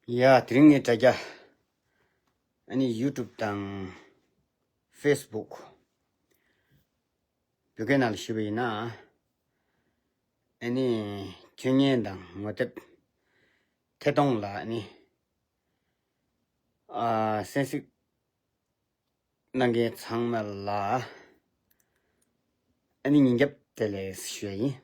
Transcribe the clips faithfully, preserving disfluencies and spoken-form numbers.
ཡ། དེ་རིང་ངའི་དྲ་རྒྱ། ཨ་ནི་ཡུ་ཊུབ་དང་ཕེ་སི་བུག་བོད་སྐད་ནང་ལ་ཞུས་པ་ཡིན་ན། ཨ་ནི་ཁྱོད་ཉན་དང་ངོ་དེབ་ཐད་གཏོང་ལ་ཨ་ནི། ཨ། གསན་གཟིགས་གནང་མཁན་ཚང་མ་ལ་ཨ་ནི་ཉིན་རྒྱབ་བདེ་ལེགས་ཞུ་ཡ་ཡིན།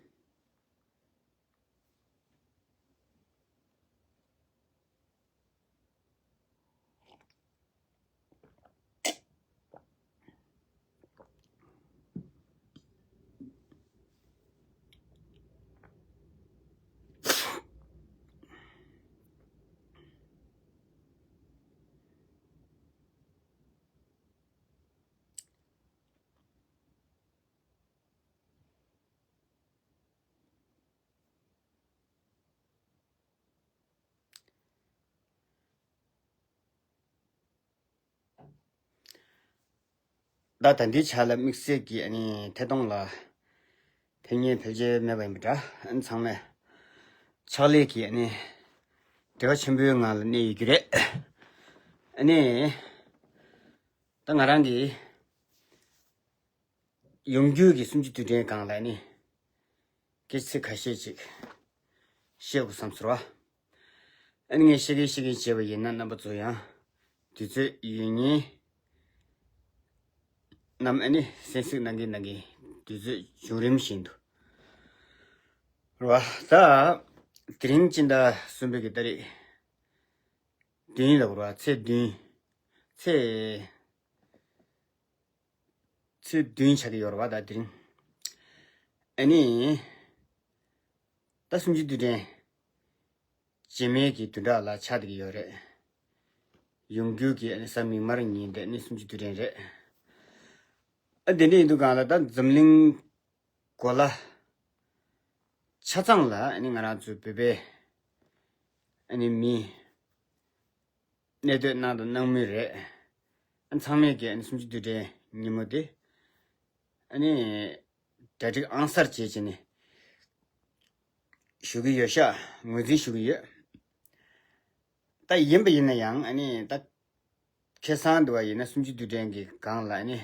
ད་ད་ལྟའི་ཆ་ལ་དམིགས་བསལ་གྱི་ཨ་ནི་ཐད་གཏོང་ལ་ཕེབས་མཁན་ཕལ་ཆེར་མེད་པ་ཡིན་པ་འདྲ། ཨ་ནི་ཚང་མས་ཕྱག་ལས་ཀྱི་ཨ་ནི་བདེ་བ་ཆེན་པོའི་ངང་ལ་གནས་ཡོད་ཀྱི་རེད། ཨ་ནི་ད་ང་རང་གི་ཡོང་རྒྱུ་གི་གསུམ་བཅུ་དུས་དྲན་སྒང་ལ་ནི་སྐད་ཆ་ཁ་ཤས་ཅིག་བཤད་དགོས་བསམ་ཟེར་བ། ཨ་ནི་ངས་བཤད་མཁན་བཤད་མཁན་བྱས་པ་ཡིན་ན་རྣམ་པ་ཚོ་ཡང་དུས་ཚོད་ཡོད་མཁན་རྣམས་ཨ་ནི་གསན་གཟིགས་གནང་གིན་གནང་གིན་དུས་ཚོད་བྱུང་རིམ་བཞིན་དུ་རེད་བ། ད་དེ་རིང་སྤྱི་ཟླ་གསུམ་པའི་གི་ཏ་རིག་བདུན་ལ་རེད་བ། ཚེས་བདུན། ཚེས། ཚེས་བདུན་ཆགས་ཀྱི་ཡོད་རེད་བ། ད་དེ་རིང་། ཨ་ནི། ད་གསུམ་བཅུའི་དུས་དྲན་རྗེས་མའི་གི་བདུན་ཕྲག་ལ་ཆགས་བསྡད་ཀྱི་ཡོད་རེད། ཡོང་རྒྱུ་གི་ཨ་ནི་གཟའ་མིག་དམར་ཉིན་དེ་ནི་གསུམ་བཅུའི་དུས་དྲན་རེད། ཨ། དེ་འདྲ་ཡིན་དུས་སྒང་ལ་ད་འཛམ་གླིང་གོ་ལ་ཆ་ཚང་ལ་ཨ་ནི་ང་རང་ཚོའི་བོད་པའི་ཨ་ནི་མི་གནས་སྡོད་གནང་དང་གནང་མུས་རེད། ཨ། ཚང་མས་ཀྱི་ཨ་ནི་གསུམ་བཅུའི་དུས་དྲན་ཉིན་མོ་དེ་ཨ་ནི་གྲ་སྒྲིག་ཨང་གསར་བྱས་བྱས་ནས་ཞུ་གི་ཡོད་ཤག་ངོས་འཛིན་ཞུ་གི་ཡོད། ད་ཡིན་པ་ཡིན་ན་ཡང་ཨ་ནི་ད་ཁ་སང་དུ་བ་ཡིན་ན་གསུམ་བཅུའི་དུས་དྲན་གྱི་སྒང་ལ་ཨ་ནི་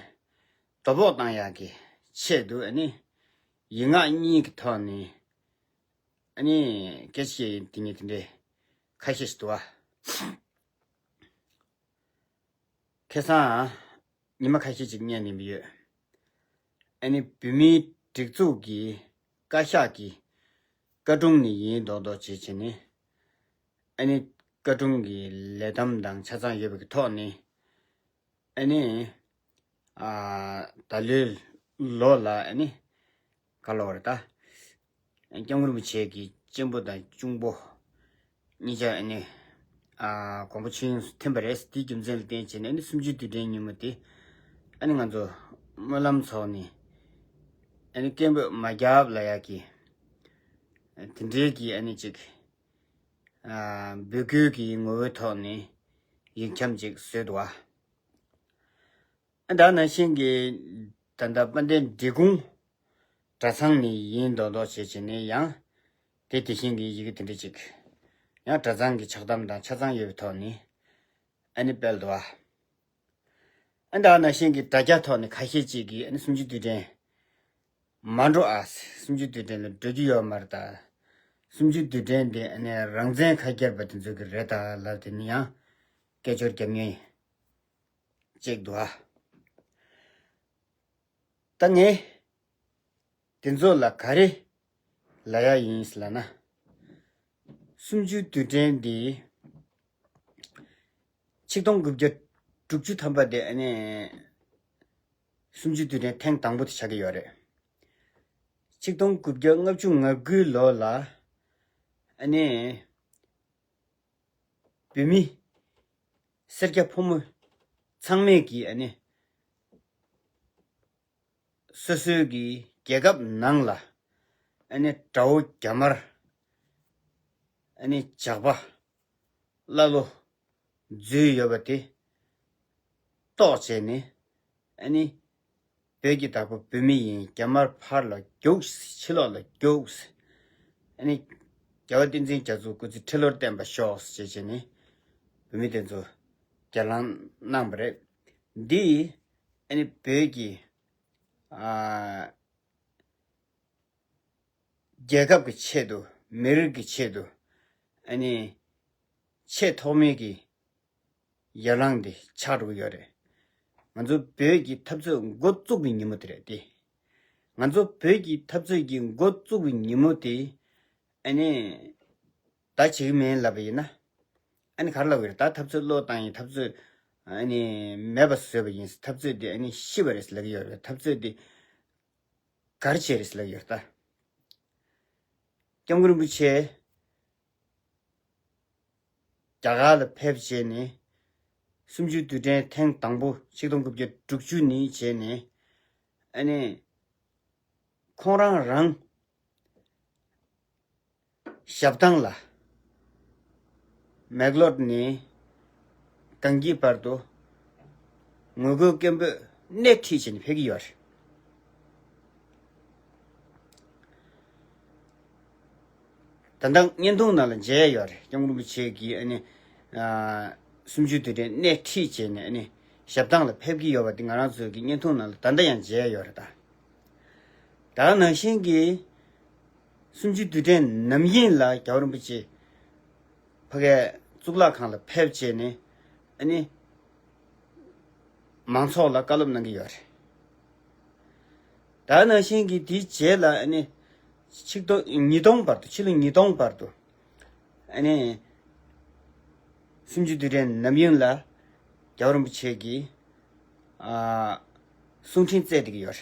དོ་ཕོག་བཏང་ཡག་གི་ཆེད་དུ་ཨ་ནི་ཡིག་ངག་གཉིས་ཀྱི་ཐོག་ནས་ཨ་ནི་སྐད་ཆ་བཤད་ཡིན། དེ་ཉིད་དེ་འདྲའི་ཁ་ཤས་ཤིག་འདུག་བ། ཁ་སང་ཉི་མ་ཁ་ཤས་ཅིག་ཉན་ནས་ཡོད། ཨ་ནི་བོད་མིའི་སྒྲིག་འཛུགས་ཀྱི་བཀའ་ཤག་གི་བཀའ་དྲུང་ནས་ཡིན་མདོག་མདོག་བྱས་བྱས་ནས། ཨ་ནི་བཀའ་དྲུང་གི་ལས་དམ་དང་ཆ་ཚང་ཡོད་པའི་ཐོག་ནས། ཨ་ནི། ཨ། ད་ལོའི་ལོ་ལ་ཨ་ནི། ག་ལོ་རེད་ད། སྐྱབས་མགོན་རིན་པོ་ཆེ་གི་གཅེན་པོ་དང་གཅུང་པོ་གཉིས་ཆ་ཨ་ནི། ཨ། དགོངས་པ་ཆོས་དབྱིངས་སུ་ཐིམ་པ་རེད། དེའི་རྒྱུ་མཚན་ལ་བརྟེན་བྱས་ནས་ཨ་ནི་གསུམ་བཅུའི་དུས་དྲན་ཉིན་མོ་དེ་ཨ་ནི་ང་ཚོ་སྨོན་ལམ་ཚོགས་ནས་ཨ་ནི་སྐད་འབོད་མ་རྒྱབ་ལབ་ཡག་གི་དེ་འདྲའི་གི་ཨ་ནི་ཅིག་ཨ། འབོད་སྐུལ་གྱི་ངོ་བོའི་ཐོག་ནས་ཡིག་ཆ་ཅིག་བཟོས་འདུག་བ། ཨ། ད་ནང་བཞིན་གྱི་ད་ལྟ་དཔལ་ལྡན་འབྲས་སྤུངས་གྲྭ་ཚང་ནས་ཡིན་མདོག་མདོག་བྱས་བྱས་ནས་ཡང་དེ་དེ་བཞིན་གྱི་ཡི་གེ་དེ་འདྲ་ཅིག་ཡང་གྲྭ་ཚང་གི་ཕྱག་དམ་དང་ཆ་ཚང་ཡོད་པའི་ཐོག་ནས་ཨ་ནི་སྤེལ་འདུག་བ། ཨ། ད་ནང་བཞིན་གྱི་དྲ་རྒྱ་ཐོག་ནས་ཁ་ཤས་ཅིག་གིས་ཨ་ནི་གསུམ་བཅུའི་དུས་དྲན་མ་འགྲོ་ཨ། གསུམ་བཅུའི་དུས་དྲན་ལ་འགྲོ་རྒྱུ་ཡོད་མ་རེད་ད། གསུམ་བཅུའི་དུས་དྲན་དེ་ཨ་ནི་རང་བཙན་ཁ་སྐྱེར་པ་དེ་ཚོ་གི་རེད་ད་ལབ་དེ་ནི་ཡང་སྐད་ཅོར་རྒྱབ་མཁན་ཅིག་འདུག་ཨ། ད་ངས་དེ་ཚོ་ལ་ག་རེ་ལབ་ཡ་ཡིན་ལབ་ན། གསུམ་བཅུའི་དུས་དྲན་འདི་ཆིག་སྟོང་དགུ་བརྒྱ་དྲུག་ཅུ་ཐམ་པ་དེ་ཨ་ནི་གསུམ་བཅུའི་དུས་དྲན་ཐེངས་དང་པོ་དེ་ཆགས་ཀྱི་ཡོད་རེད། ཆིག་སྟོང་དགུ་བརྒྱ་ལྔ་བཅུ་ང་དགུའི་ལོ་ལ་ཨ་ནི་བོད་མི་སེར་སྐྱ་ཕོ་མོ་ཚང་མས་ཀྱིས་ཨ་ནི་སོ་སོའི་གི་རྒྱལ་ཁབ་ནང་ལ་ཨ་ནི་དགྲ་བོ་རྒྱ་དམར་ཨ་ནི་ཇག་པ་ཀླ་ཀློ་འཛུལ་ཡོད་པ་དེ་རྟོགས་བྱས་ནས། ཨ་ནི་བོད་ཀྱི་བདག་པོ་བོད་མི་ཡིན། རྒྱ་དམར་ཕར་ལ་རྒྱུགས། ཕྱི་ལོགས་ལ་རྒྱུགས། ཨ་ནི་རྒྱལ་བ་བསྟན་འཛིན་རྒྱ་མཚོ་སྐུ་ཚེ་ཁྲི་ལོར་བརྟན་པར་ཤོག་ཅེས་བྱས་ནས་ བོད་མི་དེ་ཚོ་སྒེར་ལངས་གནང་བ་རེད། འདི་ཨ་ནི་བོད་ཀྱི་ཨ་རྒྱལ་ཁབ་ཀྱི་ཆེད་དུ། མི་རིགས་ཀྱི་ཆེད་དུ། ཨ་ནི་ཆེས་ཐོག་མའི་གི་ཡར་ལངས་དེ་ཆགས་འགྲོ་གི་ཡོད་རེད། ང་ཚོ་བོད་ཀྱི་འཐབ་རྩོད་འགོ་བཙུགས་པའི་ཉིན་མོ་དེ་རེད་དེ། ང་ཚོ་བོད་ཀྱི་འཐབ་རྩོད་ཀྱི་འགོ་བཙུགས་པའི་ཉིན་མོ་དེ། ཨ་ནི་ད་བྱེད་ཀྱི་མིན་ལབ་པ་ཡིན་ན། ཨ་ནི་ག་རེ་ལབ་ཀྱི་རེད། ད་འཐབ་རྩོད་བློས་བཏང་ཡིན། འཐབ་རྩོད་ཨ་ནི་མེད་པ་བཟོས་པ་ཡིན། འཐབ་རྩོད་དེ་ཨ་ནི་ཤི་བ་རེད་ལབ་ཀྱི་ཡོད་རེད། འཐབ་རྩོད་དེ་ག་རེ་བྱས་རེད་ལབ་ཀྱི་ཡོད་རེད་ད། སྐྱབས་མགོན་རིན་པོ་ཆེ་རྒྱ་གར་ལ་ཕེབས་བྱས་ནས། གསུམ་བཅུའི་དུས་དྲན་ཐེངས་དང་པོ་ཆིག་སྟོང་དགུ་བརྒྱ་དྲུག་ཅུ་ནས་བྱས་ནས། ཨ་ནི་ཁོང་རང་རང་ཞབས་ཐང་ལ་མེག་ལོར་ནས་གངས་སྐྱིད་བར་དུ་ངོ་རྒོལ་སྐད་འབོད་སྣེ་ཁྲིད་བྱས་ནས་ཕེབས་ཀྱི་ཡོད་རེད། ད་ལྟ་བརྙན་ཐུང་ནང་ལ་མཇལ་ཡོད་རེད། སྐྱབས་མགོན་རིན་པོ་ཆེ་གིས་ཨ་ནི་ཨ་གསུམ་བཅུའི་དུས་དྲན་སྣེ་ཁྲིད་བྱས་ནས་ཨ་ནི་ཞབས་ཐང་ལ་ཕེབས་ཀྱི་ཡོད་པ་དེ་ང་རང་ཚོའི་གི་བརྙན་ཐུང་ནང་ལ་ད་ལྟ་ཡང་མཇལ་ཡོད་རེད་ད། ད་ག་ནང་བཞིན་གྱི་གསུམ་བཅུའི་དུས་དྲན་ནམ་ཡིན་ལ་རྒྱལ་བ་རིན་པོ་ཆེ་ཕ་གིའི་གཙུག་ལག་ཁང་ལ་ཕེབས་བྱས་ནས་ཨ་ནི་མང་ཚོགས་ལ་བཀའ་སློབ་གནང་གི་ཡོད་རེད། ད་ག་ནང་བཞིན་གྱི་དེའི་རྗེས་ལ་ཨ་ནི་ཆིག་སྟོང་ཉིས་སྟོང་བར་དུ། ཕྱི་ལོ་ཉིས་སྟོང་བར་དུ་ཨ་ནི་གསུམ་བཅུའི་དུས་དྲན་ནམ་ཡིན་ལ་རྒྱལ་བ་རིན་པོ་ཆེ་གིས་ཨ་གསུང་འཕྲིན་བསྩལ་བསྡད་ཀྱི་ཡོད་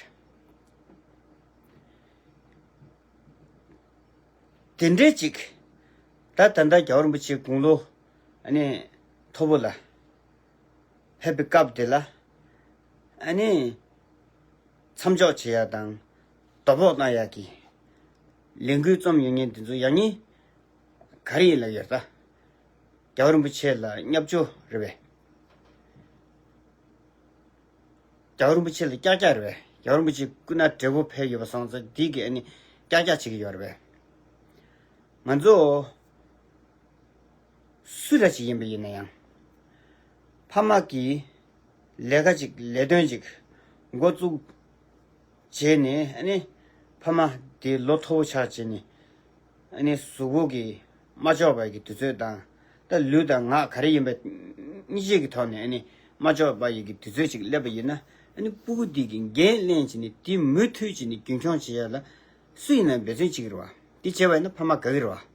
རེད། དེ་འདྲའི་ཅིག་ད་ད་ལྟ་རྒྱལ་བ་རིན་པོ་ཆེ་དགུང་ལོ་ཨ་ནི་མཐོ་པོ་ལ་ཕེབས་པའི་སྐབས་དེ་ལ་ཨ་ནི་མཚམས་འཇོག་བྱེད་ཡ་དང་དོ་ཕོག་གནང་ཡ་གི་ལས་འགུལ་རྩོམ་ཡོང་མཁན་དེ་ཚོ་ཡང་སྙིང་ག་རེ་ཡིན་ལབ་ཡོད་ད། རྒྱལ་བ་རིན་པོ་ཆེ་ལ་བརྙས་བཅོས་རེད་པས། རྒྱལ་བ་རིན་པོ་ཆེ་ལ་ཀྱག་ཀྱག་རེད་པས། རྒྱལ་བ་རིན་པོ་ཆེ་སྐུ་ན་བགྲེས་པོ་ཕེབས་ཡོད་པ་སོང་ཙང་འདི་གིས་ཨ་ནི་ཀྱག་ཀྱག་བྱེད་ཀྱི་ཡོད་རེད་པས། ང་ཚོ་སུ་འདྲ་ཞིག་ཡིན་པ་ཡིན་ན་ཡང་། ཕ་མ་གིས་ལས་ཀ་ཅིག་ལས་དོན་ཅིག་འགོ་བཙུགས་བྱས་ནས། ཨ་ནི་ཕ་མ་དེ་ལོ་མཐོ་པོ་ཆགས་བྱས་ནས། ཨ་ནི་གཟུགས་པོ་གིས་མ་ལྕོགས་པ་ཡི་གི་དུས་ཚོད་དང་། ད་ལུས་དང་ངག་ག་རེ་ཡིན་པ་གཉིས་ཆ་གི་ཐོག་ནས་ཨ་ནི་མ་ལྕོགས་པ་ཡི་གི་དུས་ཚོད་ཅིག་སླེབས་པ་ཡིན་ན། ཨ་ནི་སྤུ་གུ་འདི་གི་འགན་ལེན་བྱས་ནས་དེ་མུ་མཐུད་བྱས་ནས་རྒྱུན་འཁྱོངས་བྱེད་ཡ་ལ་སུ་ཡིན་ན་འབད་བརྩོན་བྱེད་ཀྱི་རེད་པ། དེ་བྱས་པ་ཡིན་ན་ཕ་མ་དགའ་གི་རེད་པ།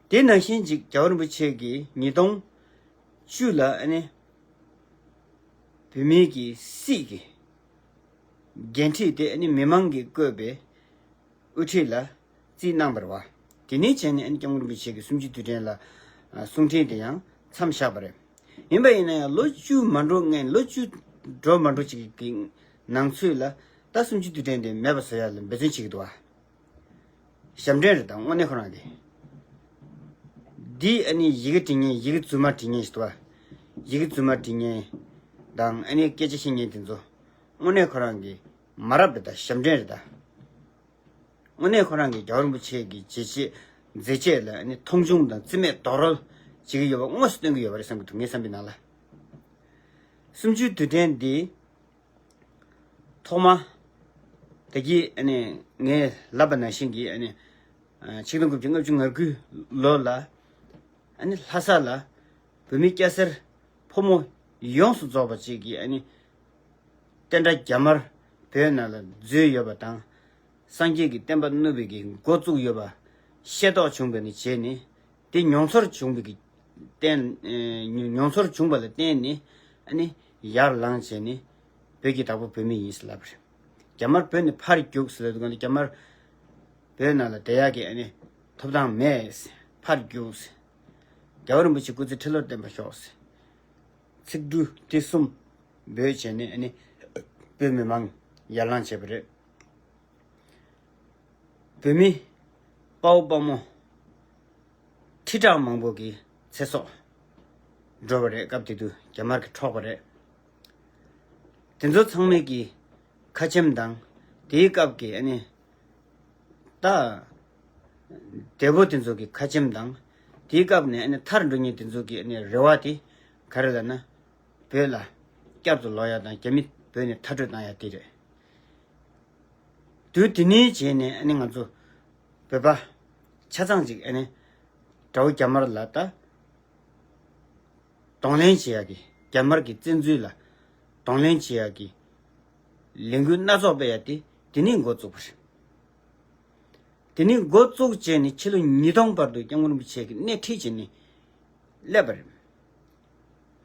དེ་ནང་བཞིན་ཅིག་རྒྱལ་བ་རིན་པོ་ཆེ་གིས་ཉིས་སྟོང་བཅུ་ལ་ཨ་ནི་བོད་མིའི་གི་སྲིད་ཀྱི་འགན་འཁྲི་དེ་ཨ་ནི་མི་མང་གིས་བསྐོས་པའི་དབུ་ཁྲིད་ལ་རྩིས་གནང་བ་རེད་པ། དེ་ནས་བྱས་ནས་ཨ་ནི་སྐྱབས་མགོན་རིན་པོ་ཆེ་གི་གསུམ་བཅུའི་དུས་དྲན་ལ་ཨ་གསུང་འཕྲིན་དེ་ཡང་མཚམས་བཞག་པ་རེད། ཡིན་པ་ཡིན་ན་ཡང་ལོ་བཅུ་མ་འགྲོ་སྔོན། ལོ་བཅུ་འགྲོ་མ་འགྲོ་ཅིག་གི་ནང་ཚུད་ལ་ད་གསུམ་བཅུའི་དུས་དྲན་དེ་མེད་པ་བཟོ་ཡ་ལ་འབད་བརྩོན་བྱེད་ཀྱི་འདུག་པ། ཞབས་འདྲེན་རེད་ད། དངོས་གནས་ཁོ་རང་གི། འདི་ཨ་ནི་ཡི་གེ་འབྲི་མཁན། ཡི་གེ་རྫུན་མ་འབྲི་མཁན་ཞིག་འདུག་པ། ཡི་གེ་རྫུན་མ་འབྲི་མཁན་དང་ཨ་ནི་སྐད་ཆ་བཤད་མཁན་དེ་ཚོ་དངོས་གནས་ཁོ་རང་གི་མ་རབས་རེད་ད། ཞབས་འདྲེན་རེད་ད། དངོས་གནས་ཁོ་རང་གིས་རྒྱལ་བ་རིན་པོ་ཆེ་གི་བྱས་རྗེས་མཛད་རྗེས་ལ་ཨ་ནི་མཐོང་ཆུང་དང་རྩིས་མེད་རྡོག་རོལ་བྱེད་ཀྱི་ཡོད་པ་དངོས་སུ་སྟོན་གྱི་ཡོད་པ་རེད་བསམ་གྱི་འདུག་ངའི་བསམ་པའི་ནང་ལ། གསུམ་བཅུའི་དུས་དྲན་འདི་ཐོག་མ་ད་གིན་ཨ་ནི་ངས་ལབ་པ་ནང་བཞིན་གྱི་ཨ་ནི་ཆིག་སྟོང་དགུ་བརྒྱ་ལྔ་བཅུ་ང་དགུ་ལོ་ལ་ཨ་ནི་ལྷ་ས་ལ་བོད་མི་སྐྱ་སེར་ཕོ་མོ་ཡོངས་སུ་རྫོགས་པ་ཅིག་གིས་ཨ་ནི་བསྟན་དགྲ་རྒྱ་དམར་བོད་ནང་ལ་འཛུལ་ཡོད་པ་དང་། སངས་རྒྱས་ཀྱི་བསྟན་པ་བསྣུབས་པའི་གི་འགོ་བཙུགས་ཡོད་པ་ཤེས་རྟོགས་བྱུང་བ་ནས་བྱས་ནས། དེ་མྱོང་ཚོར་བྱུང་བའི་གི་བརྟེན། ཨེ་མྱོང་ཚོར་བྱུང་བ་ལ་བརྟེན་ནས་ཨ་ནི་ཡར་ལངས་བྱས་ནས་བོད་ཀྱི་བདག་པོ་བོད་མི་ཡིན་ཟེར་ལབ་པ་རེད། རྒྱ་དམར་བོད་ནས་ཕར་རྒྱུགས་ཟེར་ལབ་དུས་སྒང་ལ་རྒྱ་དམར་བོད་ནང་ལ་བསྡད་ཡག་གི་ཨ་ནི་ཐོབ་ཐང་མེད། ཕར་རྒྱུགས། རྒྱལ་བ་རིན་པོ་ཆེ་སྐུ་ཚེ་ཁྲི་ལོར་བརྟན་པར་ཤོག། ཚིག་འབྲུ་དེ་གསུམ་འབོད་བྱས་ནས་ཨ་ནི་བོད་མི་མང་ཡར་ལངས་བྱས་པ་རེད། བོད་མི་དཔའ་བོ་དཔའ་མོ་ཁྲི་ཕྲག་མང་པོ་གི་ཚེ་སྲོག་འགྲོ་བ་རེད། སྐབས་དེ་དུས་རྒྱ་དམར་གྱིས་འཕྲོག་པ་རེད། དེ་ཚོ་ཚང་མའི་གི་ཁ་ཆེམས་དང་། དེའི་སྐབས་ཀྱི་ཨ་ནི་ད་འདས་པོ་དེ་ཚོ་གི་ཁ་ཆེམས་དང་། དེའི་སྐབས་ནས་ཨ་ནི་མཐར་འགྲོ་མཁན་དེ་ཚོ་གི་ཨ་ནི་རེ་བ་དེ་ག་རེ་ལབ་ན། བོད་ལ་བསྐྱར་དུ་ལོག་ཡ་དང་རྒྱ་མི་བོད་ནས་མཐར་སྐྲོད་བཏང་ཡ་དེ་རེད། དུས་དེ་ནས་བྱས་ནས་ཨ་ནི་ང་ཚོ་བོད་པ་ཆ་ཚང་ཅིག་ཨ་ནི་དགྲ་བོ་རྒྱ་དམར་ལ་ད་གདོང་ལེན་བྱེད་ཡག་གི། རྒྱ་དམར་གྱི་བཙན་འཛུལ་ལ་གདོང་ལེན་བྱེད་ཡག་གི་ལས་འགུལ་སྣ་ཚོགས་སྤེལ་ཡ་དེ་དེ་ནས་འགོ་བཙུགས་པ་རེད། དེ་ནས་འགོ་བཙུགས་བྱས་ནས་ཕྱི་ལོ་ཉིས་སྟོང་བར་དུ་སྐྱབས་མགོན་རིན་པོ་ཆེ་གིས་སྣེ་ཁྲིད་བྱས་ནས་སླེབས་པ་རེད།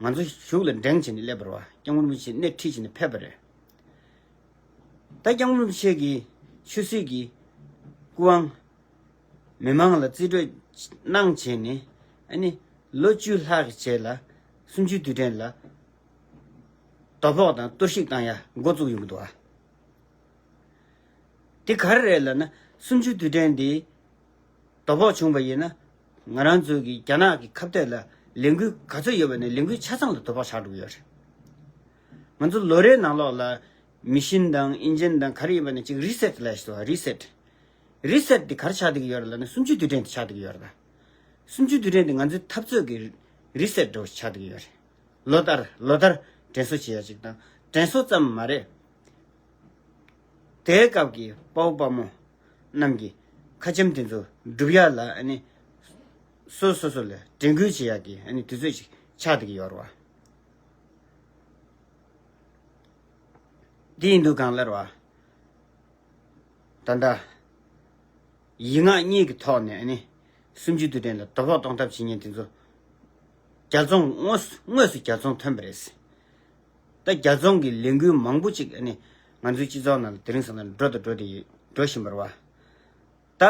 ང་ཚོ་གཞུག་ལ་འགྲེང་བྱས་ནས་སླེབས་པ་རེད་བ། སྐྱབས་མགོན་རིན་པོ་ཆེ་སྣེ་ཁྲིད་བྱས་ནས་ཕེབས་པ་རེད། ད་སྐྱབས་མགོན་རིན་པོ་ཆེ་གི་ཆོས་སྲིད་ཀྱི་སྐུ་དབང་མི་མང་ལ་རྩིས་སྤྲོད་གནང་བྱས་ནས་ཨ་ནི་ལོ་བཅུ་ལྷག་གི་རྗེས་ལ་གསུམ་བཅུའི་དུས་དྲན་ལ་དོ་ཕོག་དང་གཏོར་བཤིག་བཏང་ཡ་འགོ་བཙུགས་ཡོང་གི་འདུག་ཨ། དེ་ག་རེ་རེད་ལབ་ན། གསུམ་བཅུའི་དུས་དྲན་འདི་དོ་ཕོག་བྱུང་བ་ཡིན་ན། ང་རང་ཚོའི་གི་རྒྱ་ནག་གི་ཁ་གཏད་ལ་ལས་འགུལ་ག་ཚོད་ཡོད་པ་ནས་ལས་འགུལ་ཆ་ཚང་ལ་དོ་ཕོག་ཆགས་འགྲོ་གི་ཡོད་རེད། ང་ཚོ་ལོ་རེའི་ནང་ལོགས་ལ་མི་ཤིན་དང་ཨིན་ཇན་དང་ག་རེ་ཡིན་པ་ནས་ཅིག་རི་སེཊ་ལབ་ཡ་ཞིག་འདུག་བ། རི་སེཊ། རི་སེཊ་འདི་ག་རེ་ཆགས་བསྡད་ཀྱི་ཡོད་རེད་ལབ་ན། གསུམ་བཅུའི་དུས་དྲན་དེ་ཆགས་བསྡད་ཀྱི་ཡོད་རེད་ད། གསུམ་བཅུའི་དུས་དྲན་དེ་ང་ཚོའི་འཐབ་རྩོད་ཀྱི་རི་སེཊ་འདྲ་བོ་ཞིག་ཆགས་བསྡད་ཀྱི་ཡོད་རེད། ལོ་ལྟར་ལོ་ལྟར་དྲན་གསོ་བྱེད་ཡ་ཅིག་དང་། དྲན་གསོ་ཙམ་མ་རེད། དེའི་སྐབས་ཀྱི་དཔའ་བོ་དཔའ་མོ་རྣམས་ཀྱི་ཁ་ཆེམས་དེ་ཚོ་སྒྲུབ་ཡ་ལ་ཨ་ནི་སོ་སོ་སོ་ལ་དྲན་སྐུལ་བྱེད་ཡ་གི་ཨ་ནི་དུས་ཚོད་ཅིག་ཆགས་བསྡད་ཀྱི་ཡོད་རེད་བ། དེ་ཡིན་དུས་གང་ལྟར་བ། ད་ལྟ་ཡིག་ངག་གཉིས་ཀྱི་ཐོག་ནས་ཨ་ནི་གསུམ་བཅུའི་དུས་དྲན་ལ་དོ་ཕོག་གཏོང་ཐབས་བྱེད་མཁན་དེ་ཚོ་རྒྱལ་བཙོང་དངོས་དངོས་སུ་རྒྱལ་བཙོང་ཐོན་པ་རེད། ད་རྒྱལ་བཙོང་གི་ལས་འགུལ་མང་པོ་ཅིག་ཨ་ནི་ང་ཚོའི་སྤྱི་ཚོགས་ནང་ལ་དེ་རིང་སང་ལ་འགྲོ་དང་འགྲོ་དེ་འགྲོ་བཞིན་པ་རེད་བ། ད་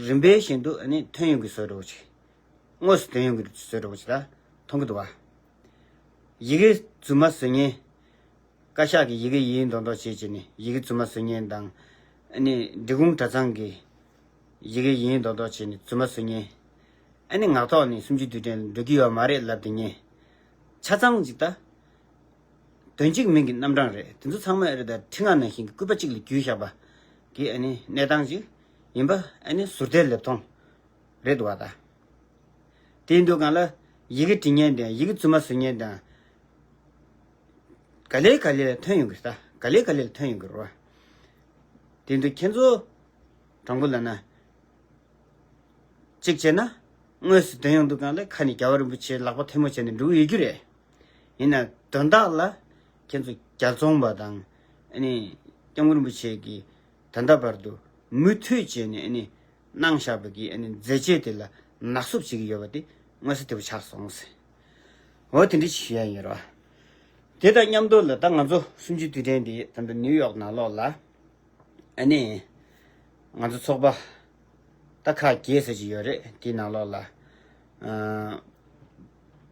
རིམ་པས་བཞིན་དུ་ཨ་ནི་ཐོན་ཡོང་གི་བཟོ་འདྲ་བོ་ཅིག་དངོས་སུ་ཐོན་ཡོང་གི་བཟོ་འདྲ་བོ་ཅིག་ད་མཐོང་གི་འདུག་བ། ཡི་གེ་རྫུན་མ་བཟོ་མཁན། བཀའ་ཤག་གི་ཡི་གེ་ཡིན་མདོག་མདོག་བྱས་བྱས་ནས་ཡི་གེ་རྫུན་མ་བཟོ་མཁན་དང་། ཨ་ནི་འབྲི་གུང་གྲྭ་ཚང་གི་ཡི་གེ་ཡིན་མདོག་མདོག་བྱས་ནས་རྫུན་མ་བཟོ་མཁན། ཨ་ནི་ངག་ཐོག་ནས་གསུམ་བཅུའི་དུས་དྲན་འགྲོ་གི་ཡོད་མ་རེད་ལབ་བསྡད་མཁན། ཆ་ཚང་ཅིག་ད་དོན་གཅིག་མིང་གི་རྣམ་གྲངས་རེད། དེ་ཚོ་ཚང་མ་ཨེ་རེད། ད་ཁྲི་ལྔ་ནང་བཞིན་གྱི་སྐུད་པ་གཅིག་ལ་བརྒྱུས་བཞག་པ་གི་ཨ་ནི་གནས་སྟངས་ཅིག་ཡིན་པ་ཨ་ནི་ཟུར་བལྟས་ལེབ་མཐོང་རེད་འདུག་བ་ད། དེ་ཡིན་དུས་གང་ལ་ཡི་གེ་འབྲི་མཁན་དང་ཡི་གེ་རྫུན་མ་བཟོ་མཁན་དང་། ག་ལེ་ག་ལེ་ལ་ཐོན་ཡོང་གི་རེད་ད། ག་ལེ་ག་ལེ་ལ་ཐོན་ཡོང་གི་རེད་བ། དེ་འདུག་ཁྱེད་ཚོ་དྲང་པོ་ལབ་ན། གཅིག་བྱས་ན་དངོས་སུ་ཐོན་ཡོང་དུས་གང་ལ་ཁ་ནས་རྒྱལ་བ་རིན་པོ་ཆེ་ལག་པ་ཐལ་མོ་བྱས་ནས་འགྲོ་གི་ཡོད་རྒྱུ་རེད། ཡིན་ན་དོན་དག་ལ་ཁྱེད་ཚོ་རྒྱལ་བཙོང་པ་དང་། ཨ་ནི་སྐྱབས་མགོན་རིན་པོ་ཆེ་གིས་ད་ལྟ་བར་དུ་མུ་མཐུད་བྱས་ནས་ཨ་ནི་གནང་བཞག་པ་གི་ཨ་ནི་མཛད་རྗེས་དེ་ལ་ནག་བསུབ་བྱེད་ཀྱི་ཡོད་པ་དེ་མངོན་གསལ་དོད་པོ་ཆགས་སོང་ཟེར། འོ་དེ་འདྲ་ཞིག་ཞུ་ཡ་ཡིན་རོ། དེ་དང་མཉམ་དུ་ལ་ད་ང་ཚོ་གསུམ་བཅུའི་དུས་དྲན་དེ་ད་ལྟ་ནིའུ་ཡོག་ནང་ལོགས་ལ། ཨ་ནི། ང་ཚོ་ཚོགས་པ། ད་ཁག་བརྒྱད་ཟེར་གྱི་ཡོད་རེད། དེའི་ནང་ལོགས་ལ། ཨ།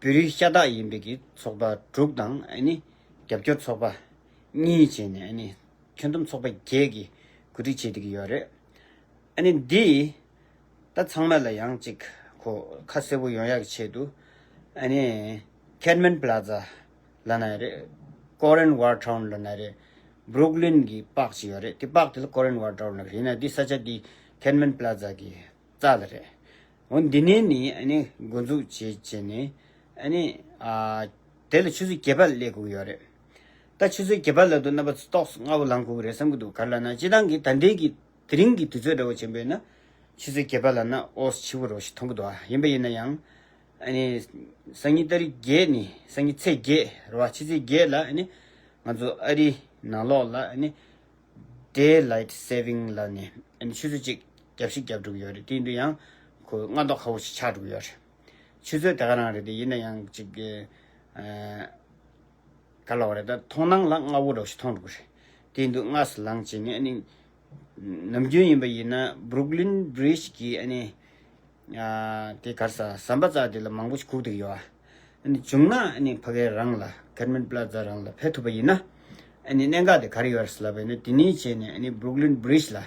བོད་རིགས་ཤ་སྟག་ཡིན་པའི་གི་ཚོགས་པ་དྲུག་དང་ཨ་ནི། རྒྱབ་སྐྱོར་ཚོགས་པ་གཉིས་བྱས་ནས་ཨ་ནི། ཁྱོན་བསྡོམས་ཚོགས་པ་བརྒྱད་ཀྱིས་གོ་སྒྲིག་བྱེད་བསྡད་ཀྱི་ཡོད་རེད། ཨ་ནི་འདི། ད་ཚང་མ་ལ་ཡང་ཅིག་ཁོ་ཁ་གསལ་པོ་ཡོང་ཡག་གི་ཆེད་དུ། ཨ་ནི། Kidman Plaza ལབ་ན་རེད། Korean War Town ལབ་ན་རེད། Brooklyn གི་པགས་ཅིག་ཡོད་རེད། དེ་པགས་དེ་ལ་Korean War Town ལབ་རེད། ཡིན་ན་འདི་ས་ཆ་འདི་Kidman Plaza གི་རྩ་ལ་རེད། འོ་འདི་ནས་ནི་ཨ་ནི་འགོ་འཛུགས་བྱས་བྱས་ནས་ཨ་ནི། ཨ། དེ་ལ་ཆུ་ཚོད་བརྒྱད་པ་ལ་སླེབས་དགོས་ཀྱི་ཡོད་རེད། ད་ཆུ་ཚོད་བརྒྱད་པ་ལ་དུ་རྣམ་པ་ཚོ་ཏོག་ཙམ་སྔ་པོ་ལངས་དགོས་ཀྱི་རེད་བསམ་གྱི་འདུག་ག་རེ་ལབ་ན་སྤྱིར་བཏང་གི་ད་ལྟའི་གི་དེ་རིང་གི་དུས་ཚོད་འདྲ་བོ་ཆེན་པོ་ཡིན་ན། ཆུ་ཚོད་བརྒྱད་པ་ལ་ན་ཨོ་ཕྱི་པོ་རོ་ཞིག་མཐོང་གི་འདུག་ཨ། ཡིན་པ་ཡིན་ན་ཡང་། ཨ་ནི། སང་ཉིན་ཏ་རིག་བརྒྱད་ནི་སང་ཉིན་ཚེས་བརྒྱད་རེད་བ། ཕྱི་ཚེས་བརྒྱད་ལ་ཨ་ནི། ང་ཚོ་ཨ་རིའི་ནང་ལོགས་ལ་ཨ་ནི། Daylight Saving ལ་ནི་ཨ་ནི་ཆུ་ཚོད་གཅིག་རྒྱབ་བཤིག་རྒྱབ་འགྲོ་གི་ཡོད་རེད། དེ་ཡིན་དུས་ཡང་ཁོ་སྔ་དོག་ཁ་བོ་ཞིག་ཆགས་འགྲོ་གི་ཡོད་རེད། ཆུ་ཚོད་དེ་ག་རང་རེད། དེ་ཡིན་ན་ཡང་ཅིག་གི། ཨ། ག་ལབ་རེད། ད་མཐོང་སྣང་ལ་སྔ་བོ་འདྲ་ཞིག་མཐོང་འགྲོ་གི་རེད། དེ་ཡིན་དུས་སྔ་སུ་ལངས་བྱས་ནས་ཨ་ནི། ནམ་རྒྱུན་ཡིན་པ་ཡིན་ན་Brooklyn Bridge གི་ཨ་ནི། ཨ། དེ་ག་རེ་ཟ་ཟམ་པ་རྩ་དེ་ལ་མང་པོ་ཞིག་སྒུག་བསྡད་ཀྱི་ཡོད་ཨ། ཨ་ནི་བྱུང་ན་ཨ་ནི་ཕ་གིའི་རང་ལ་Kidman Plaza རང་ལ་ཕེབས་ཐུབ་པ་ཡིན་ན། ཨ་ནི་གནད་འགག་དེ་ག་རེ་ཡོད་རེད་ཟེར་ལབ་པ་ཡིན་ན་དེ་ནས་བྱས་ནས་ཨ་ནི་Brooklyn Bridge ལ།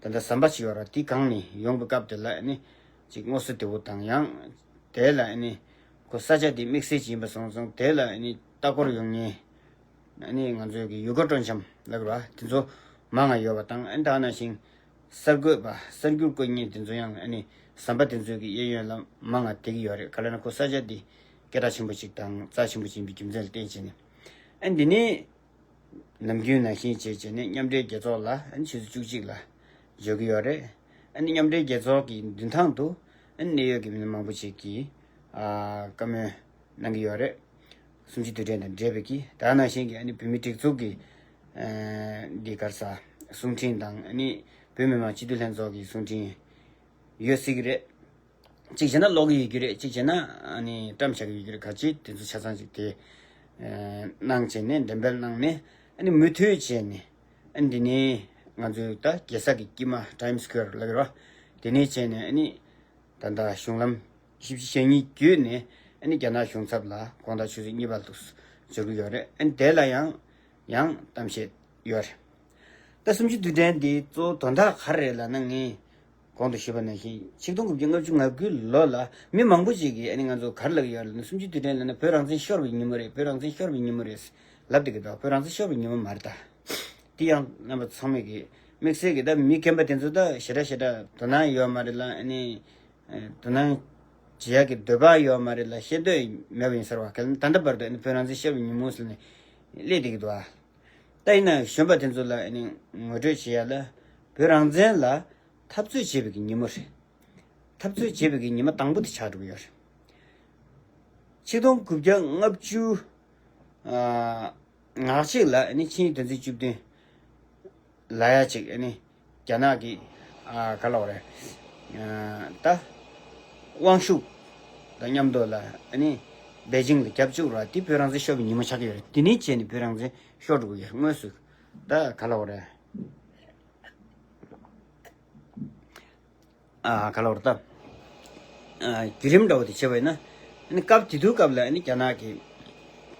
ད་ལྟ་ཟམ་པ་ཞིག་ཡོད་ར། དེ་གང་ནས་ཡོང་པའི་སྐབས་དེ་ལ་ཨ་ནི་ཅིག་སྔོ་སེར་དེ་བོ་དང་ཡང་། དེ་ལ་ཨ་ནི་ཁོ་ས་ཆ་དེ་དམིགས་བསལ་ཅིག་ཡིན་པ་སོང་ཙང་དེ་ལ་ཨ་ནི་ལྟ་སྐོར་ཡོང་མཁན། ཨ་ནི་ང་ཚོའི་གི་ཡུལ་སྐོར་སྤྲོ་འཆམ་ལབ་ར་དེ་ཚོ་མང་ང་ཡོད་པ་དང་། ཨ་ནི་ད་ནང་བཞིན་གསར་འགོད་པ་གསར་འགྱུར་བཀོད་མཁན་དེ་ཚོ་ཡང་ཨ་ནི་ ཟམ་པ་དེ་ཚོའི་གི་གཡས་གཡོན་ལ་མང་ང་བསྡད་ཀྱི་ཡོད་རེད། ག་ལབ་ན་ཁོ་ས་ཆ་འདི་སྐད་གྲགས་ཆེན་པོ་ཅིག་དང་རྩ་ཆེན་པོ་ཅིག་ཡིན་པའི་རྒྱུ་མཚན་ལ་བརྟེན་བྱས་ནས། ཨ་འདི་ནས་ནམ་རྒྱུན་ནང་བཞིན་བྱས་བྱས་ནས་མཉམ་འབྲེལ་རྒྱལ་ཚོགས་ལ་ཨ་ནི་ཆུ་ཚོད་བཅུ་གཅིག་ལ་འབྱོར་གྱི་ཡོད་རེད། ཨ་ནི་མཉམ་འབྲེལ་རྒྱལ་ཚོགས་ཀྱི་མདུན་ཐང་དུ་ཨ་ནི་གནད་ཡོད་ཀྱི་མི་སྣ་མང་པོ་ཅིག་གིས་ཨ་བཀའ་མོལ་གནང་གི་ཡོད་རེད། གསུམ་བཅུའི་དུས་དྲན་དང་འབྲེལ་བའི་གི་ད་ནང་བཞིན་གྱི་ཨ་ནི་བོད་མིའི་སྒྲིག་འཛུགས་ཀྱི་ཨ་འདི་ག་རེ་ཟ་གསུང་འཕྲིན་དང་ཨ་ནི་བོད་མི་མང་སྤྱི་འཐུས་ལྷན་ཚོགས་ཀྱི་གསུང་འཕྲིན་ཡོད་སྲིད་ཀྱི་རེད། གཅིག་བྱས་ན་ཀློག་གི་ཡོད་ཀྱི་རེད། གཅིག་བྱས་ན་ཨ་ནི་བཀྲམ་བཞག་གི་ཡོད་ཀྱི་རེད། ག་ཅི་དེ་ཚོ་ཆ་ཚང་ཅིག་དེ་ཨ་གནང་བྱས་ནས་འགྲེམས་སྤེལ་གནང་ནས་ཨ་ནི་མུ་མཐུད་བྱས་ནས་ཨ་ནི་འདི་ནས་ང་ཚོའི་ད་རྒྱལ་ས་གི་དཀྱིལ་མ་Times Square་ལབ་ཀྱི་རེད་བ། དེ་ནས་བྱས་ནས་ཨ་ནི་ད་ལྟ་གཞུང་ལམ་བཞི་བཅུ་ཞེ་གཉིས་བརྒྱུད་ནས་ཨ་ནི་རྒྱ་ནག་གཞུང་ཚབ་ལ་དགོང་དག་ཆུ་ཚོད་གཉིས་པ་དུ་འབྱོར་གྱི་ཡོད་རེད། ཨ་ནི་དེ་ལ་ཡང་ཡང་གཏམ་བཤད་ཡོད་རེད། ད་གསུམ་བཅུའི་དུས་དྲན་འདི་གཙོ་བོ་དོན་དག་ག་རེ་རེད་ལབ་ན། ངས་གོང་དུ་ཞུས་པ་ནང་བཞིན་ཆིག་སྟོང་དགུ་བརྒྱ་ལྔ་བཅུ་ང་དགུའི་ལོ་ལ་མི་མང་པོ་ཞིག་གིས་ཨ་ནི་ང་ཚོ་ག་རེ་ལབ་ཀྱི་ཡོད་རེད་ལབ་ན། གསུམ་བཅུའི་དུས་དྲན་ལབ་ན་བོད་རང་བཙན་ཤོར་བའི་ཉིན་མོ་རེད། བོད་རང་བཙན་ཤོར་བའི་ཉིན་མོ་རེད་ལབ་བསྡད་ཀྱི་འདུག་བོད་རང་བཙན་ཤོར་བའི་ཉིན་མོ་མ་རེད་ད། དེ་ཡང་རྣམ་པ་ཚང་མས་ཀྱི་དམིགས་བསལ་གྱི་ད་མི་རྒན་པ་དེ་ཚོ་ད་ཞེ་དྲག་ཞེ་དྲག་དོ་སྣང་ཡོད་མ་རེད་ལ། ཨ་ནི་དོ་སྣང་བྱེད་ཡག་གི་འདོད་པ་ཡོད་མ་རེད་ལ། ཤེས་འདོད་མེད་པ་ཡིན་ཟེར་བ་ག་ལ་ད་ལྟ་བར་དུ་ཨ་ནི་བོད་རང་བཙན་ཤོར་བའི་ཉིན་མོ་ཟེར་ནས་སླེབས་བསྡད་ཀྱི་འདུག་ཨ། ད་ཡིན་ན་གཞོན་པ་དེ་ཚོ་ལ་ཨ་ནི་ངོ་སྤྲོད་བྱེད་ཡ་ལ་བོད་རང་བཙན་ལ་འཐབ་རྩོད་བྱེད་པའི་གི་ཉིན་མོ་རེད། འཐབ་རྩོད་བྱེད་པའི་གི་ཉི་མ་དང་པོ་དེ་ཆགས་འགྲོ་གི་ཡོད་རེད། ཆིག་སྟོང་དགུ་བརྒྱ་ལྔ་བཅུ་ཨ་ང་གཅིག་ལ་ཨ་ནི་ཆིངས་ཡིག་དོན་ཚན་བཅུ་བདུན་ལ་ཡ་གཅིག་ཨ་ནི་རྒྱ་ནག་གི་ཨ་ག་ལབ་དགོས་རེད། ཨ་ད་དབང་ཤུགས་དང་མཉམ་དུ་ལ་ཨ་ནི་པེ་ཅིང་ལ་རྒྱབ་བཅུག་ར། དེ་བོད་རང་བཙན་ཤོར་བའི་ཉིན་མོ་ཆགས་ཀྱི་ཡོད་རེད། དེ་ནས་བྱས་ནས་བོད་རང་བཙན་ཤོར་འགྲོ་གི་ཡོད་རེད། དངོས་སུ་ད་ག་ལབ་དགོས་རེད། ཨ་ག་ལབ་དགོས་རེད་ད། ཨ་བརྒྱུད་རིམ་འདྲ་བོ་དེ་བྱས་པ་ཡིན་ན་ཨ་ནི་སྐབས་དེ་དུས་སྐབས་ལ་ཨ་ནི་རྒྱ་ནག་གིས་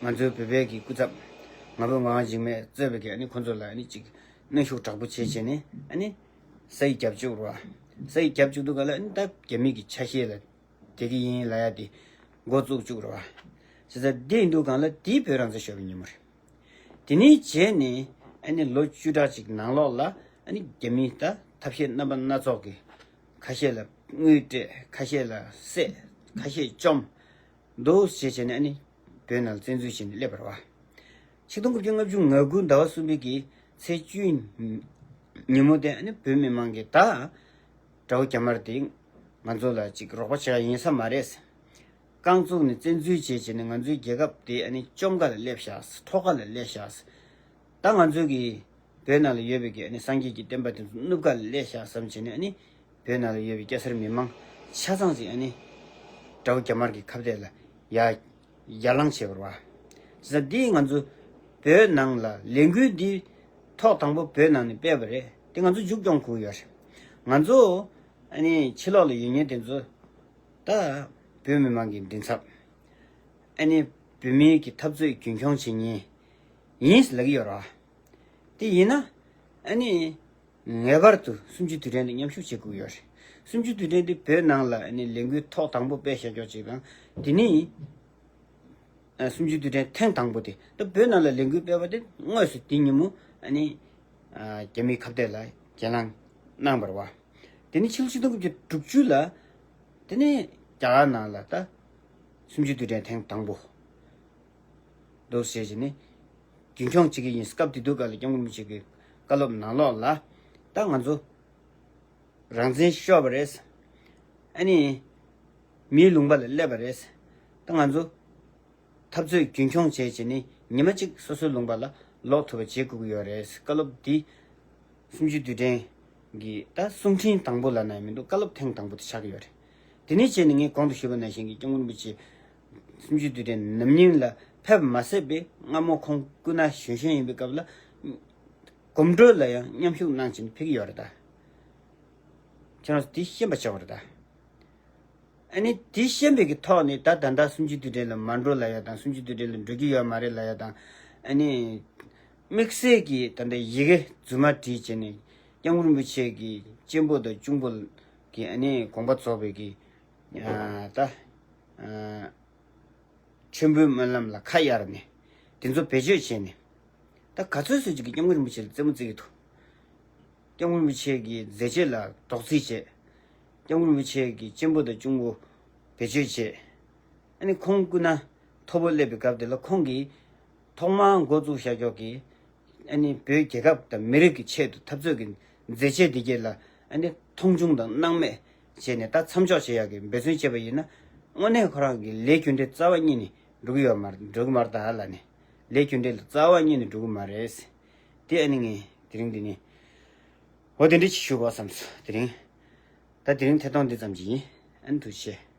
ང་ཚོའི་བོད་པའི་གི་སྐུ་ཚབ་ང་ཕོད་ངག་དབང་འཇིགས་མེད་གཙོས་པའི་གི་ཨ་ནི་ཁོང་ཚོ་ལ་ཨ་ནི་ཅིག་གནོན་ཤུགས་དྲག་པོ་བྱས་བྱས་ནས་ཨ་ནི་ས་ཡིག་རྒྱབ་བཅུག་ར། ས་ཡིག་རྒྱབ་བཅུག་དུས་ག་ལ་ཨ་ནི་ད་རྒྱ་མི་གི་ཆ་ཤས་ལ་དེ་གི་ཡིན་ལབ་ཡ་དེ་འགོ་བཙུགས་བཅུག་ར། བྱས་ཙང་དེ་ཡིན་དུས་གང་ལ་དེ་བོད་རང་བཙན་ཤོར་བའི་ཉིན་མོ་རེད། དེ་ནས་བྱས་ནས་ཨ་ནི་ལོ་བཅུ་ཕྲག་གཅིག་ནང་ལོགས་ལ་ཨ་ནི་རྒྱ་མིས་ད་ཐབས་ཤེས་རྣམ་པ་སྣ་ཚོགས་ཀྱིས་ཁ་ཤས་ལ་དངུལ་སྤྲད། ཁ་ཤས་ལ་བསད། ཁ་ཤས་བཅོམ། འདུག་ཅེས་བྱས་ནས་ཨ་ནི་བོད་ནང་ལ་བཙན་འཛུལ་བྱས་ནས་སླེབས་པ་རེད་བ། ཆིག་སྟོང་དགུ་བརྒྱ་ལྔ་བཅུ་ང་དགུ་ཟླ་བ་གསུམ་པའི་གི་ཚེས་བཅུ་ཉིན་མོ་དེ་ཨ་ནི་བོད་མི་མང་གིས་ད་དགྲ་བོ་རྒྱ་དམར་དེ་ང་ཚོ་ལ་ཅིག་རོགས་པ་བྱེད་ཡ་ཡིན་ས་མ་རེད། རྐང་བཙུགས་ནས་བཙན་འཛུལ་བྱས་བྱས་ནས་ང་ཚོའི་རྒྱལ་ཁབ་དེ་ཨ་ནི་བཅོམ་ག་ལ་སླེབས་ཤག་ཐོག་ག་ལ་སླེབས་ཤག་ད་ང་ཚོའི་གི་བོད་ནང་ལ་ཡོད་པའི་གི་ཨ་ནི་སངས་རྒྱས་ཀྱི་བསྟན་པ་དེ་ཚོ་བསྣུབས་ག་ལ་སླེབས་ཤག་བསམ་བྱས་ནས་ཨ་ནི་བོད་ནང་ལ་ཡོད་པའི་སྐྱ་སེར་མི་མང་ཆ་ཚང་ཞིག་ཨ་ནི་དགྲ་བོ་རྒྱ་དམར་གྱི་ཁ་གཏད་ལ་ཡར་ཡར་ལངས་བྱས་པ་རེད་བ། བྱས་ཙང་འདིས་ང་ཚོ་བོད་ནང་ལ་ལས་འགུལ་འདི་ཐོག་དང་པོ་བོད་ནང་ནས་སྤེལ་བ་རེད། དེ་ང་ཚོ་མཇུག་སྐྱོང་དགོས་ཡོད་རེད། ང་ཚོ་ཨ་ནི་ཕྱི་ལོགས་ལ་ཡོད་མཁན་དེ་ཚོ་ད་བོད་མི་མང་གི་མགྲིན་ཚབ། ཨ་ནི་བོད་མིའི་གི་འཐབ་རྩོད་རྒྱུན་འཁྱོངས་བྱེད་མཁན་ཡིན་ཟེར་ལབ་ཀྱི་ཡོད་རེད་བ། དེ་ཡིན་ན་ཨ་ནི་ངེས་པར་དུ་གསུམ་བཅུའི་དུས་དྲན་དེ་མཉམ་ཞུགས་བྱེད་དགོས་ཡོད་རེད། གསུམ་བཅུའི་དུས་དྲན་དེ་བོད་ནང་ལ་ཨ་ནི་ལས་འགུལ་ཐོག་དང་པོ་སྤེལ་བཞག་ཀྱོག་ཅིག་དང་། དེ་ནི་ཨ་གསུམ་བཅུའི་དུས་དྲན་ཐེངས་དང་པོ་དེ་ད་བོད་ནང་ལ་ལས་འགུལ་སྤེལ་བ་དེ་དངོས་སུ་དེ་ཉིན་མོ་ཨ་ནི་ཨ་རྒྱ་མིའི་ཁ་གཏད་ལ་གྱེན་ལངས་གནང་བ་རེད་བ། དེ་ནི་ཕྱི་ལོ་ཆིག་སྟོང་དགུ་བརྒྱ་དྲུག་ཅུ་ལ་དེ་ནི་རྒྱ་གར་ནང་ལ་ད་གསུམ་བཅུའི་དུས་དྲན་ཐེངས་དང་པོ་འདུག་ཟེར་བྱས་ནས་རྒྱུན་འཁྱོངས་བྱེད་ཀྱི་ཡིན། སྐབས་དེ་དུས་སྐབས་ལ་སྐྱབས་མགོན་རིན་པོ་ཆེ་གི་བཀའ་སློབ་ནང་ལོགས་ལ་ད་ང་ཚོ་རང་བཙན་ཤོར་བ་རེད། ཨ་ནི་མིའི་ལུང་པ་ལ་སླེབས་པ་རེད། ད་ང་ཚོ་འཐབ་རྩོད་རྒྱུན་འཁྱོངས་བྱས་བྱས་ནས་ཉི་མ་གཅིག་སོ་སོའི་ལུང་པ་ལ་ལོག་ཐུབ་པ་བྱེད་དགོས་ཀྱི་ཡོད་རེད། བཀའ་སློབ་འདི་གསུམ་བཅུའི་དུས་དྲན་གྱི་ད་གསུང་འཕྲིན་དང་པོ་ལབ་ན་ཡང་མི་འདུག་བཀའ་སློབ་ཐེངས་དང་པོ་དེ་ཆགས་ཀྱི་ཡོད་རེད། དེ་ནས་བྱས་ནས་ངས་གོང་དུ་ཞུས་པ་ནང་བཞིན་གྱི་སྐྱབས་མགོན་རིན་པོ་ཆེ་གསུམ་བཅུའི་དུས་དྲན་ནམ་རྙིང་ལ་ཕེབས་མ་ཟད་པའི་སྔ་མོ་ཁོང་སྐུ་ན་གཞོན་གཞོན་ཡིན་པའི་སྐབས་ལ་གོམ་བགྲོད་ལ་ཡང་མཉམ་ཞུགས་གནང་བྱས་ནས་ཕེབས་ཀྱི་ཡོད་རེད་ད། ཁྱེད་རང་ཚོ་འདི་ཤེས་པ་བྱ་དགོས་རེད་ད། ཨ་ནི་དེ་ཤེས་པའི་གི་ཐོག་ནས་ད་ད་ལྟ་གསུམ་བཅུའི་དུས་དྲན་ལ་མ་འགྲོ་ལབ་ཡ་དང་། གསུམ་བཅུའི་དུས་དྲན་ལ་འགྲོ་གི་ཡོད་མ་རེད་ལབ་ཡ་དང་། ཨ་ནི་དམིགས་བསལ་གྱི་ད་ལྟ་ཡི་གེ་རྫུན་མ་བྲིས་བྱས་ནས་སྐྱབས་མགོན་རིན་པོ་ཆེ་གི་གཅེན་པོ་དང་གཅུང་པོ་གི་ཨ་ནི་དགོངས་པ་རྫོགས་པའི་གི་ཨ་ད་ཨ་མཆོད་འབུལ་སྨོན་ལམ་ལ་ཁ་གཡར་ནས་དེ་ཚོ་བེད་སྤྱོད་བྱས་ནས། ད་ག་ཚོད་ཚོད་ཅིག་གིས་སྐྱབས་མགོན་རིན་པོ་ཆེ་ལ་རྩེད་མོ་རྩེ་གི་འདུག་སྐྱབས་མགོན་རིན་པོ་ཆེ་གི་མཛད་རྗེས་ལ་དོགས་རྩིས་བྱས། སྐྱབས་མགོན་རིན་པོ་ཆེ་གི་གཅེན་པོ་དང་གཅུང་པོ་བེད་སྤྱོད་བྱས། ཨ་ནི་ཁོང་སྐུ་ན་མཐོ་པོ་སླེབས་པའི་སྐབས་དེ་ལ་ཁོང་གིས་ཐོག་མར་འགོ་བཙུགས་བཞག་ཀྱོག་གི་ཨ་ནི་བོད་རྒྱལ་ཁབ་དང་མི་རིགས་ཀྱི་ཆེད་དུ་འཐབ་རྩོད་ཀྱི་མཛད་རྗེས་འདི་གས་ལ་ཨ་ནི་མཐོང་ཆུང་དང་སྣང་མེད་བྱས་ནས་ད་མཚམས་འཇོག་བྱེད་ཡག་གི་འབད་བརྩོན་བྱས་པ་ཡིན་ན། དངོས་གནས་ཁོ་རང་གི་ལས་རྒྱུ་འབྲས་རྩ་བ་ཉིད་ནས་འགྲོ་གི་ཡོད་མ་རེད། འགྲོ་གི་མ་རེད་ད་ལ་ནི། ལས་རྒྱུ་འབྲས་ལ་རྩ་བ་ཉིད་ནས་འགྲོ་གི་མ་རེད། དེ་ཨ་ནི་ངས་དེ་རིང་འདི་ནི་འོ་དེ་འདྲ་ཅིག་ཞུ་དགོས་བསམས་སོང་། དེ་རིང་ད་དེ་རིང་ཐད་གཏོང་འདི་ཙམ་གྱིས་ཡིན། ཨ་ནི་ཐུགས་རྗེ་ཆེ།